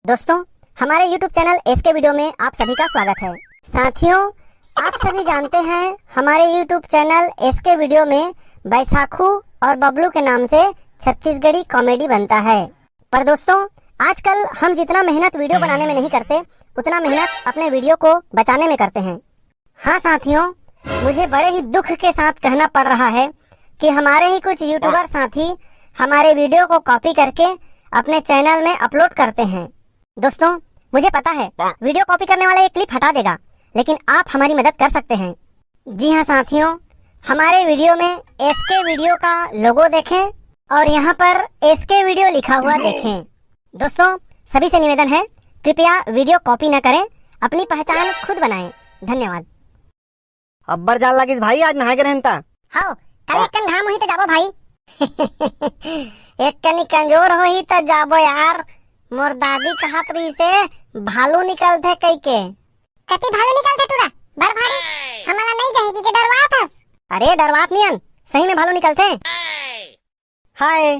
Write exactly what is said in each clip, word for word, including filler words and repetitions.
दोस्तों, हमारे YouTube channel SK video में आप सभी का स्वागत है। साथियों, आप सभी जानते हैं, हमारे YouTube चैनल एसके वीडियो में बैसाखू और बबलू के नाम से छत्तीसगढ़ी कॉमेडी बनता है। पर दोस्तों, आजकल हम जितना मेहनत वीडियो बनाने में नहीं करते, उतना मेहनत अपने वीडियो को बचाने में करते हैं। हाँ साथियों, मुझे बड़े ही दुख के साथ कहना पड़ रहा है कि हमारे ही कुछ यूट्यूबर साथी हमारे वीडियो को कॉपी करके अपने चैनल में अपलोड करते हैं। दोस्तों, मुझे पता है, वीडियो कॉपी करने वाला ये क्लिप हटा देगा, लेकिन आप हमारी मदद कर सकते हैं। जी हाँ साथियों, हमारे वीडियो में एसके वीडियो का लोगो देखें और यहाँ पर एसके वीडियो लिखा हुआ देखें। दोस्तों, सभी से निवेदन है, कृपया वीडियो कॉपी न करें, अपनी पहचान खुद बनाएं। धन्यवाद। अब्बर जाड़ लागिस भाई, आज नहाए के रहेन ता। हव, कल एक कन घाम होही त जाबो भाई। एक कनी कमजोर होही त जाबो यार। मोर दादी कहत रहिसे, भालू निकलथे कहिके। कति भालू निकलथे टूरा? बड़ भारी। हमन ला नइ जाही कहिके डरवात हस। अरे डरवात नियन, सही में भालू निकलथे। हाय।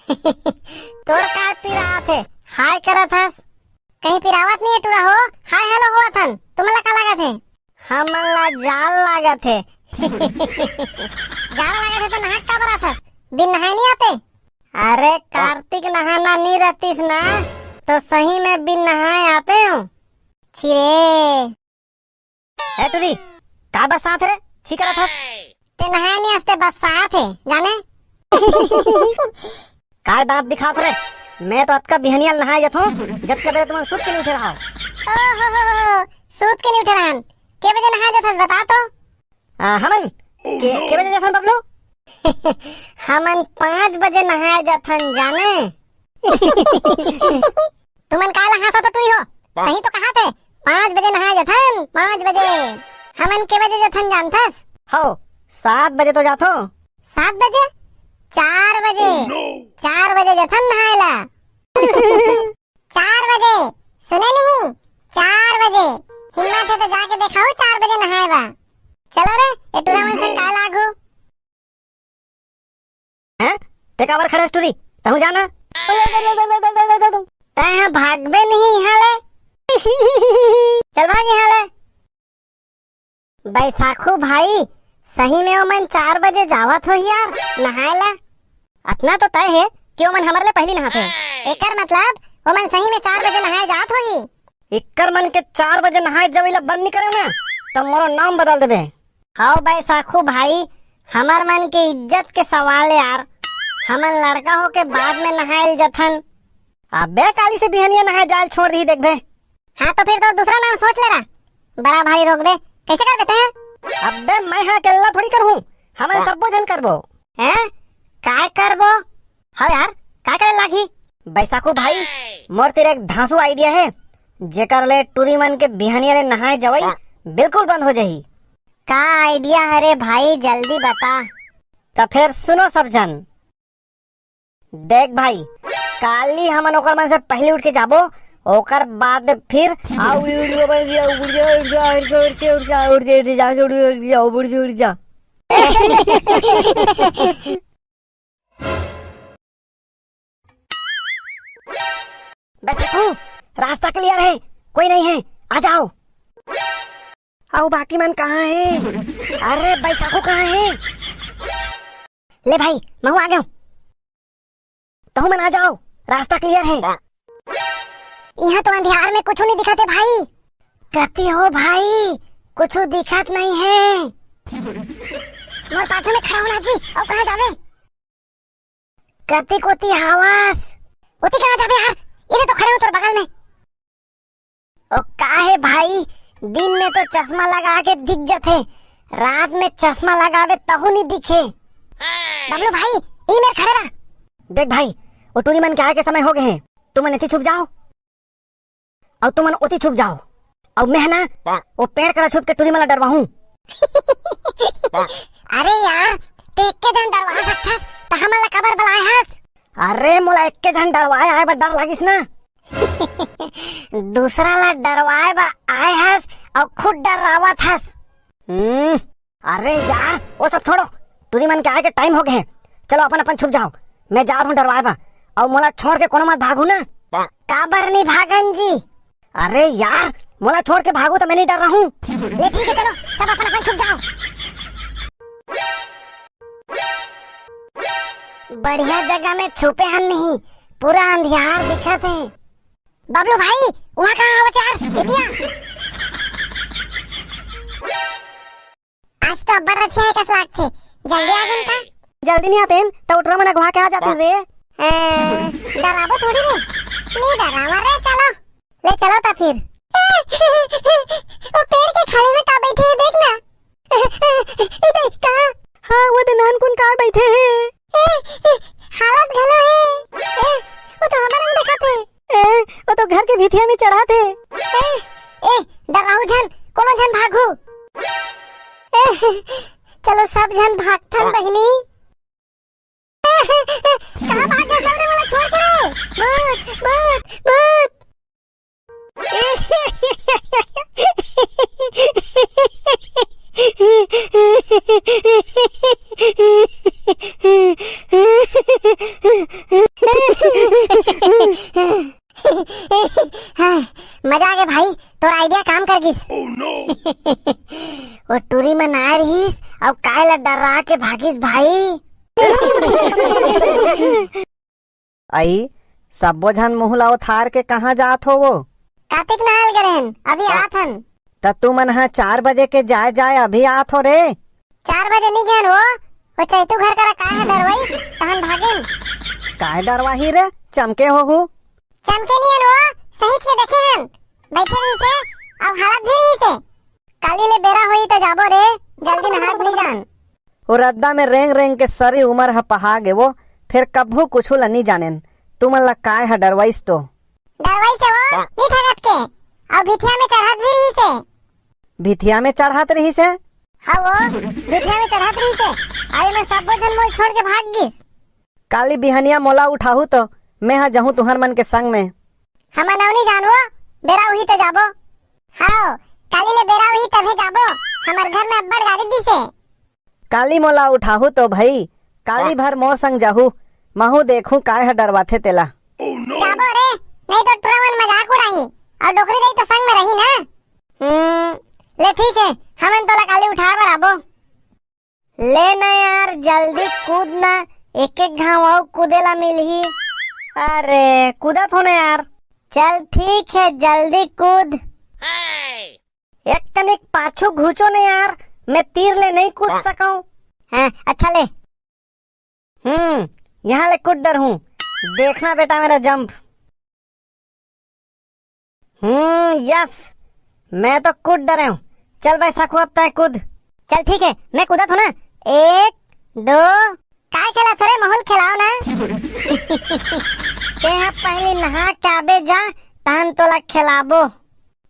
तोर का पिरात हे? हाय करत हस। कहीं पिरावत नहीं है टूरा हो, हाय हेलो होवत हन। तुमन ला का लागत हे? हमन ला जाड़ लागत हे। जाड़ लागत हे तो नहा के काबर आत हस? बिन नहाए नहीं आते? अरे कार्तिक नहाना नहीं रहतिस ना, तो सही में बिन नहाए आते हो। छिरे। ए टूरी, का बस्सात हे रे? छी करत हस? ते नहाए नहीं आते, बस्सात हे, जाने? काय दांत दिखात रे? मैं तो अतका बिहनिया नहाए जथों, जतका बेरा तुमन सूत के नहीं उठे रहा। ओहो, सूत के नहीं उठे रहन। के बजे नहाए जथस, बता तो? आ, हमन? के, के बजे जथन बबलू? हमन पाँच बजे नहाए जथन, जाने? तुमन काला हाँसत हो टूरी हो? सही तो कहा थे, पाँच बजे नहाए जथन, पाँच बजे। हमन के बजे जथन जानथस? हो, सात बजे तो जाथो। सात बजे? चार बजे। चार बजे जथन नहाए ला। चार बजे, सुने नहीं? चार बजे। हिम्मत है तो जाके देखाओ चार बजे नहाए बा। चलो रे, ए टूरा मन संग का लागू? हैं? ते काबर खड़े हस टूरी? तहूँ जाना। तैं ह भागबे नहीं इहाँ ले। चल भाग इहाँ ले। बैसाखू भाई, सही में ओमन चार बजे जावत होही यार, नहाए ला। अतना तो तय हे कि ओमन हमर ले पहिली नहाथे। एकर मतलब ओमन सही में चार बजे नहाए जात होही। एकर मन के चार बजे नहाए जवई ला बंद नहीं करे ना, त मोरो नाम बदल देबे। हव बैसाखू भाई, हमर मन के इज्जत के सवाल यार, हमन लड़का होके बाद में नहाए ल जथन। अबे काली से बिहनिया नहाए जाल छोड़ दी देखबे। हाँ तो फिर तो दूसरा नाम सोच ले रहा, बड़ा भारी रोकबे, कैसे कर देते हैं? अबे मैं हाँ अकेला थोड़ी करहूँ, हमन हाँ। सब्बो झन करबो। हैं? काय करबो? हव यार, काय करे लागही? बैसाखू भाई, मोर तीर एक धांसू आइडिया हे, जेकर ले टूरी मन के बिहनिया ले नहाए जवई बिल्कुल बंद हो जाही। का आइडिया हरे भाई, जल्दी बता। त फेर सुनो सब झन। देख भाई, काली हमन ओकर मन से पहिली उठ के जाबो, ओकर बाद फिर आ उड़ जा, उड़ जा, उड़ जा, उड़ जा, उड़ जा, उड़ जा, उड़ जा, उड़ जा, उड़ जा, उड़ जा, उड़ जा। बैसाखू, रास्ता क्लियर है, कोई नहीं है, आ जाओ। अउ बाकी मन कहाँ है? अरे बैसाखू कहाँ है? ले भाई, महू आ गयो। तहू मन आ जाओ, रास्ता क्लियर है। यहाँ तो अंधियार में कुछ नहीं दिखत है भाई। कति हो भाई, कुछ दिखत नहीं है। मोर पाछू में खड़ा होना जी, अउ कहाँ जावे? कति कोती हावस? ओती कहाँ जाबे यार? इधर तो खड़े हूँ तोर बगल में। ओ काहे भाई, दिन में तो चश्मा लगा के दिख जथे, रात में चश्मा लगावे तहू नहीं दिखे। बबलू भाई, ई मेर खड़े रह। देख भाई, ओ टूरी मन के आए के समय हो गए हैं, तुमन एती छुप जाओ। अउ तुमन ओती छुप जाओ, अउ मैं ना ओ पेड़ करा छुप के टूरी मन ला डरवाहूं। अरे यार, ते एक्के झन डरवा सकथस, त हमन ला काबर बलाए हस? अरे मोला एक्के झन डरवाए आए बर डर लागिस ना। दूसरा ला डरवाए बर आए हस अउ खुद डरावत हस। हम्म, अरे यार, वो सब छोड़ो, टूरी मन के आए के टाइम हो गए हैं। चलो अपन अपन छुप जाओ, मैं जा रहा हूँ डरवाए बा। अउ मोला छोड़ के कोनो मत भागू ना। काबर नहीं भागन जी? अरे यार, मोला छोड़ के भागो तो मैं नहीं डर रहा हूँ। ले ठीक है, चलो सब अपन अपन छुप जाओ। बढ़िया जगह में छुपे हन नहीं, पूरा अंधियार दिखत हे। बबलू भाई, वहाँ कहाँ आवत यार? इतिया। आज तो अब्बड़ रथिया हे कस लागथे। जल्दी आ गन का? जल्दी नहीं आतेन, तो उठरा मन अगवा के आ जातेन रे। ए, डराबो थोड़ी रे। नहीं डरावा रे, चलो। ले चलो ता फिर। वो पेड़ के खाली में का बैठे हे, देख ना। इधर कहाँ? हाँ, वो दे नानकुन का बैठे हे। ए, ए, हालत घलो हे। ए, वो तो हमन देखत हे। ए, वो तो घर के भितिया में चढ़त हे। ए, ए, डराऊ झन, कोनो झन भागू। ए, चलो सब झन भागथन बहिनी। ए, ए, कहाँ भाग गए सब रे, मोला छोड़ के रे? भूत, भूत, भूत। हाँ, मजा आ गया भाई, तोर idea काम कर गिस। वो टूरी मन आए रहिस, अब काय ला डरा के भागिस भाई। आई, सब्बो झन मुंह ला उथार के कहाँ जात हो वो? कातिक नहाल गे रहेन, अभी आत हन। त तुमन ह चार बजे के जाय जाय अभी आत हो रे? चार बजे नी गेन वो, वो चैतू घर करा काय ह डरवाइस, तहन भागेन। काय डरवाही रे, चमके होहू? चमके नी हन वो, सही से देखे हन, बैठे रहिस हे, अउ हालत भी रहिस हे। काली ले बेरा होई त जाबो रे, जल्दी नहा के नी जान। ओ रद्दा में रेंग रेंग के सरी उमर ह पहा गे वो, फेर कभू कुछु ल नी जानेन। तुमन ल काय ह डरवाइस तो? डरवाइस हे वो, नी ठगत के। अउ भिथिया में चढ़त भी रहिस हे। भिथिया में चढ़त रहिस हे? हाँ वो, भिथिया में चढ़त रहिस हे। अउ एमन सब्बो झन मोल छोड़ के भाग गिस। काली बिहनिया मोला उठाहू तो, मैं ह जहूँ तुहर मन के संग में। हमन अउ नी जानबो, बेरा उही त जाबो। हाव, काली ले बेरा उही तभे जाबो, हमर घर में अब्बड़ गारी दिसे। काली मोला उठाहू तो भई, काली भर मोर संग जाहू, महू देखहूँ काय ह डरवाथे तेला। जाबो रे, नहीं तो टुरा मन मजाक उड़ाही, अउ डोकरी दाई तो संग में रही ना। हम्म, ले ठीक है, हमन तोला काली उठाए बर आबो। ले ना यार, जल्दी कूद ना, एक एक घांव अउ कूदे ला मिलही। अरे, कूदत हो ना यार। चल ठीक है, जल्दी कूद। एक तनिक पाछू घुचो ना यार, मैं तीर ले नहीं कूद सकूं। हाँ, अच्छा ले। हम्म, यहाँ ले कूद डरहूँ। देखना बेटा मेरा जंप। हम्म, यस, मैं तो कूद डरे हूँ। चल भाई सखू, अब तय कूद। चल ठीक है, मैं कूदत हूँ ना। एक, दो। काय खेलत हो रे, माहौल खेलाओ ना। तेहा पहली नहा के आबे जा, तहन तोला खेलाबो।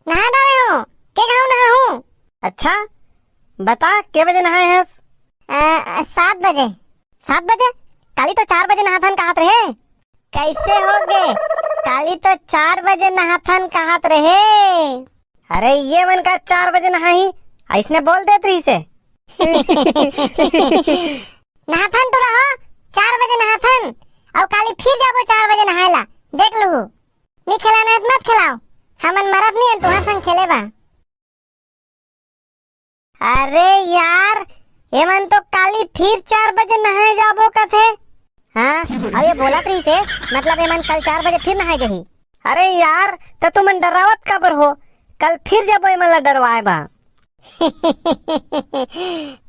नहा डारे हूँ, के घाव नहा हूँ। अच्छा, बता, के बजे नहाए हस? अ, सात बजे। सात बजे? काली तो चार बजे नहाथन कहत रहे। कैसे हो गे? काली तो चार बजे नहाथन कहत रहे। अरे, ये मन का चार बजे नहाही, ऐसने बोल देत रही से। नहाथन टुरा हो, चार बजे नहाथन, अउ काली फिर जाबो चार बजे नहाए ला, देख लुहू। नी खेलाना है त मत खेलाओ, हमन मरत नी हन तुहार संग खेले बा। अरे यार, एमन तो काली फिर चार बजे नहाए जाबो कथे। हाँ, अब ये बोलत रही से, मतलब एमन कल चार बजे फिर नहाए जाही। अरे यार, त तुमन डरावत काबर हो? कल फिर जाबो एमन ला डरवाए बा।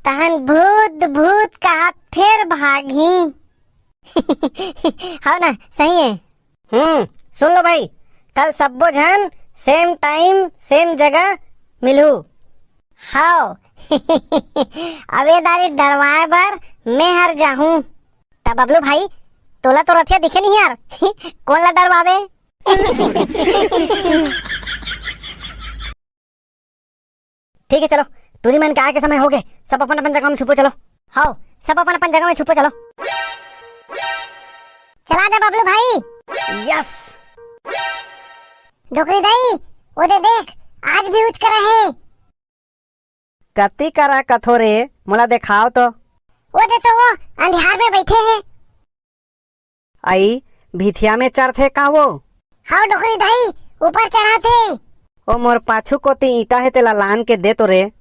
तहन भूत भूत कहा फिर भागही। हव ना, सही है। हम्म, सुन लो भाई, कल सब्बो झन सेम टाइम, सेम जगह मिलहू। हाव। अबे दारी डरवाए बर मैं हर जाहूं। त बबलू भाई, तोला तो रथिया दिखे नहीं यार। कौन ला डरवावे? ठीक है, चलो, टूरी मन के आए के समय हो गए, सब अपन अपन जगह में छुपो, चलो। हाव, सब अपन अपन जगह में छुपो, चलो। चला जा बबलू भाई। यस। डोकरी दाई, वो दे देख, आज भी उच करा है। कति करा कथो रे, मोला देखाव तो। वो दे तो वो अंधियार में बैठे हैं। आई, भिथिया में चढ़थे का वो? हाव डोकरी दाई, ऊपर चढ़ाथे। ओ मोर पाछू कोती ईंटा हे, तेला लान के दे तो रे। ए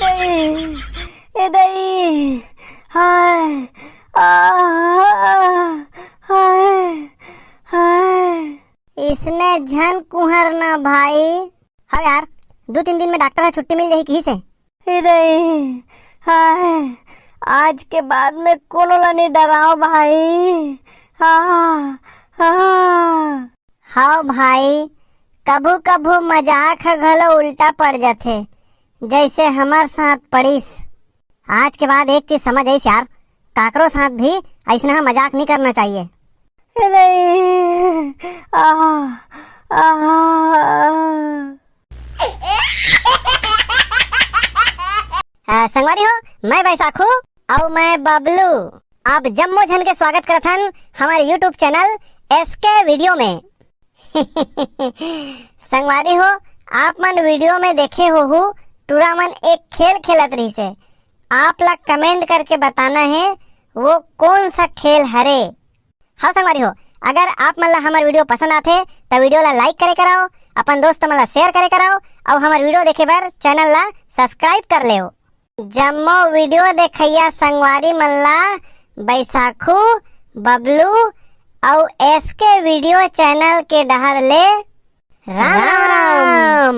दई, ए दई, हाय, आ, हाय, हाय। इसने झन कुहर ना भाई। हाँ यार, दू तीन दिन में डॉक्टर ह छुट्टी मिल जाही किहिस हे। ए दई, हाय, आज के बाद में कोनो ला नहीं डराओ भाई। हाँ, हाँ। हाव भाई, कभू कभू मजाक ह घलो उल्टा पड़ जाथे, जैसे हमर साथ पड़िस। आज के बाद एक चीज समझ आइस यार, काकरो साथ भी अइसना मजाक नहीं करना चाहिए। ए दई, आ, आ, आ। आ, संगवारी हो, मैं बैसाखू अउ मैं बबलू। आप जम्मो झन के स्वागत करत हन हमारे YouTube चैनल एसके वीडियो में। संगवारी हो, आप मन वीडियो में देखे होहू, टूरा मन एक खेल खेलत रहिस हे। आप ला कमेंट करके बताना हे वो कौन सा खेल हरे। हाँ संगवारी हो, अगर आप मन ला हमर वीडियो पसंद आथे त वीडियो ला लाइक करे कराओ, अपन दोस्त मन ला शेयर करे कराओ अउ हमर वीडियो देखे बर चैनल ला सब्सक्राइब कर लेव। जम्मो वीडियो देखइया संगवारी मन ला बैसाखू, बबलू अउ एसके वीडियो चैनल के डहर ले राम राम।